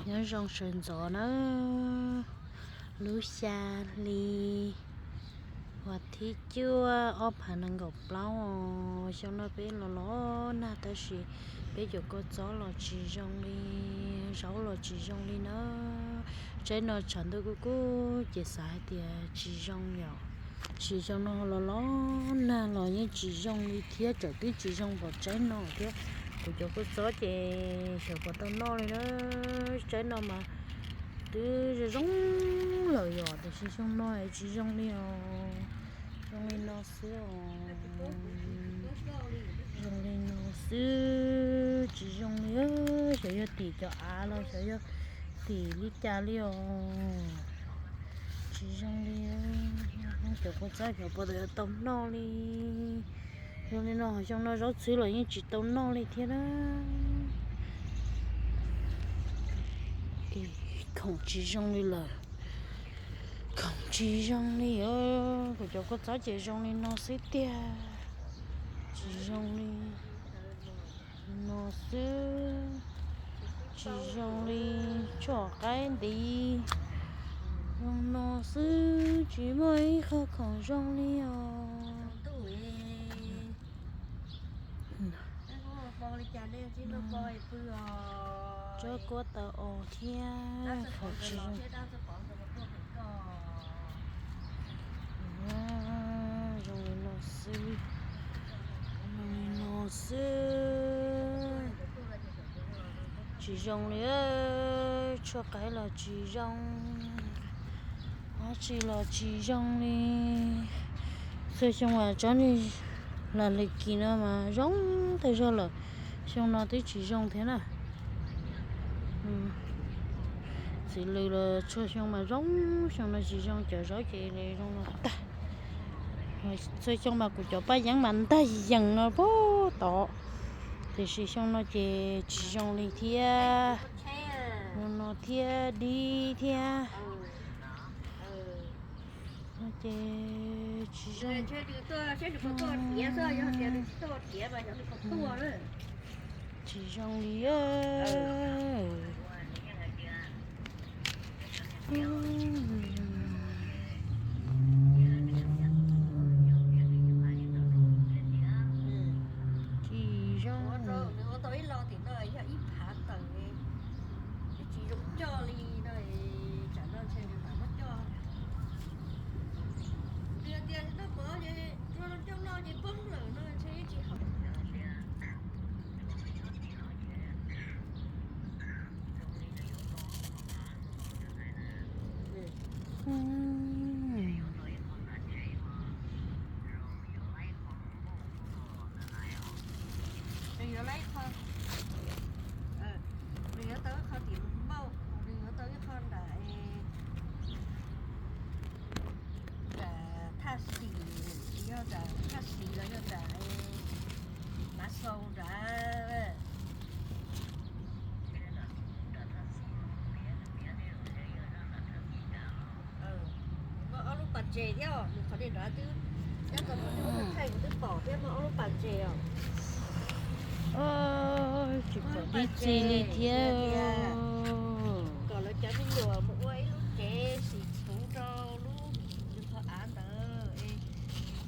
Nyob zoo sawv ntxov na, lub xya hli, vas thib cuaj ob phav nees nkaum plaub os. Xyoo no peb los los nag tab sis peb cov kua txob los tsis zoo li, zaub los tsis zoo li na. Tsaib no tshav ntuj kub kub ces xav hais tias tsis zoo yom. Tsis zoo no los los nag los yeej tsis zoo li thiab, tseem twb tsis zoo npaum tsaib no thiab. Kuv cov kua txob ces xyov puas tau noj li na. Tsaib no mas twb zoo zoo lawm yom, tiam sis xyoo no es tsis zoo li os. Zoo li no xwb os. Zoo li no xwb, tsis zoo li. Xyov yog tim cov av los xyov yog tim li cas li os. Tsis zoo li. Cov kua txob xyov puas tau noj li. Zoo li no xyoo no zaub txhwb los yeej tsis tau noj li thiab na. Khoom tsis zoo li lawm. Khoom tsis zoo li os. Kuv cov kua txob ces zoo li no xwb tiag. Tsis zoo li. No xwb. Tsis zoo li. Tshuaj qaib ntiv. Zoo no xwb, tsis muaj ib qho khoom zoo li os. Tsob kuab tau os thiab, khoom tsis zoo. Zoo li no xwb. Zoo li no xwb. Tsis zoo li, tshuaj qaib los tsis zoo, dab tsi los tsis zoo li. Txhua xyoo mas tsob niag las lis kis no mas zoo tag zog lawm, xyoo no twb tsis zoo thiab na. Txiv lws los txhua xyoo mas zoo, xyoo no tsis zoo, cov zaub ces zoo no tag. Txhua xyoo mas kuv cov paj yeeb mas ntag yees no puag tod, tiam sis xyoo no ces tsis zoo li thiab. Xyoo no thiab dib thiab. No ces tsis zoo. Tsis zoo li. Tsis zoo. Nws ua tau ib lo tim no yog ib phav tawm, twb tsis zoo coj li no, tsam no ntshe nws mam muab coj. Nws tias noj mov ces rua coj noj ces poob lawm no ntshe yeej tsis haum. Nws yuav tau ib qho tim npauj, nws yuav tau ib qho nram, nram thaj xis, yog nram thaj xis los yog nram mav xaus nrad. Muaj ob lub pas ntses thiab, nws qhov li nrad twb, nyob tau mus thaij kuv twb pom thiab, muaj ob lub pas ntses os. Tsis pom tib txig li thiab. Kom lawv cov me nyuam mus ua ib lub tsev xim txhuv rau lub, nws qhov av ntawd es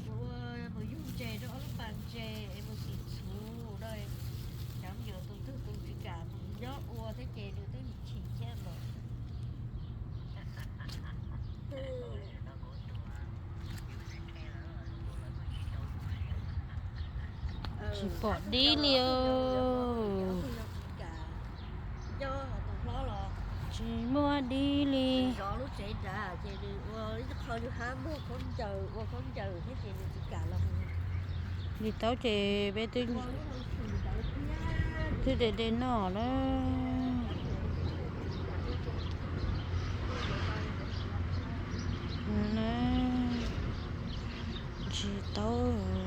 mus ua, mus yug ntses rau ob lub pas ntses es mus xim txhuv no. Cov me nyuam tus twg tus tsis kam mus nyob ua thiab ces nws twb chim thiab mas. Tsis pom dib li os. Tsis muaj dib li. Zov lub tsev nrad ces nws ua ib qho yug hab muag khaub ncaws, ua khaub ncaws thiab ces nws tsis kam los. Li taub ces peb twb, twb de de noj na. Ntsis taub.